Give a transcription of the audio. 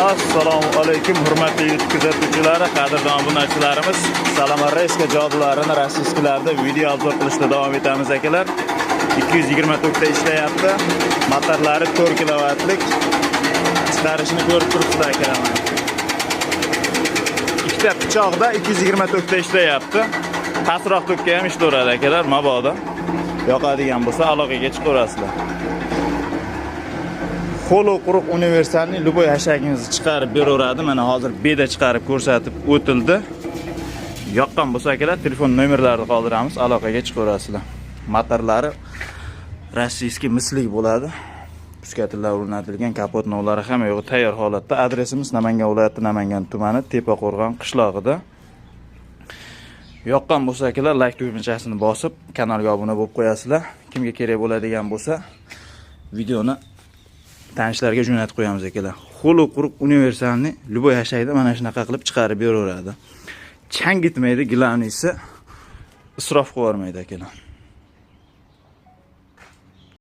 Assalomu alaykum, hurmatli YouTube kuzatuvchilari, qadrdon obunachilarimiz. Salamareska jodularini российский larda video обзор qilishda davom etamiz, akalar. 220 tokda ishlayapti. Motorlari 4 kilovatlik. Chiqarishini ko'rib turibsizlar, akalar, mana. Ikkita pichoqda 220 tokda ishlayapti. Pastroq tokka ham ishlayveradi, akalar, mabodo. Yoqadigan bo'lsa, aloqaga chiqaverasizlar. Xolo quruq универсальный, любой hashagingizni chiqarib beraveradi. Mana hozir beda chiqarib ko'rsatib o'tildi. Yoqqan bo'lsa, akalar, telefon nomerlarini qoldiramiz, aloqaga chiqaverasizlar. Motorlari российский mislik bo'ladi. Пускатель lar o'rnatilgan, kapot novlari hamma yo'g'i tayyor holatda. Adresimiz Namangan viloyati, Namangan tumani, Tepaqo'rg'on qishlog'ida. Yoqqan bo'lsa, akalar, layk tugmachasini bosib, kanalga obuna bo'lib qo'yasizlar. Kimga kerak bo'ladigan bo'lsa, videoni tanishlarga jo'natib qo'yamiz, akalar. Xulu quruq универсальный, любой hashakda mana shunaqa qilib chiqarib beraveradi. Changitmaydi, главный si isrof qilib yubormaydi, akalar.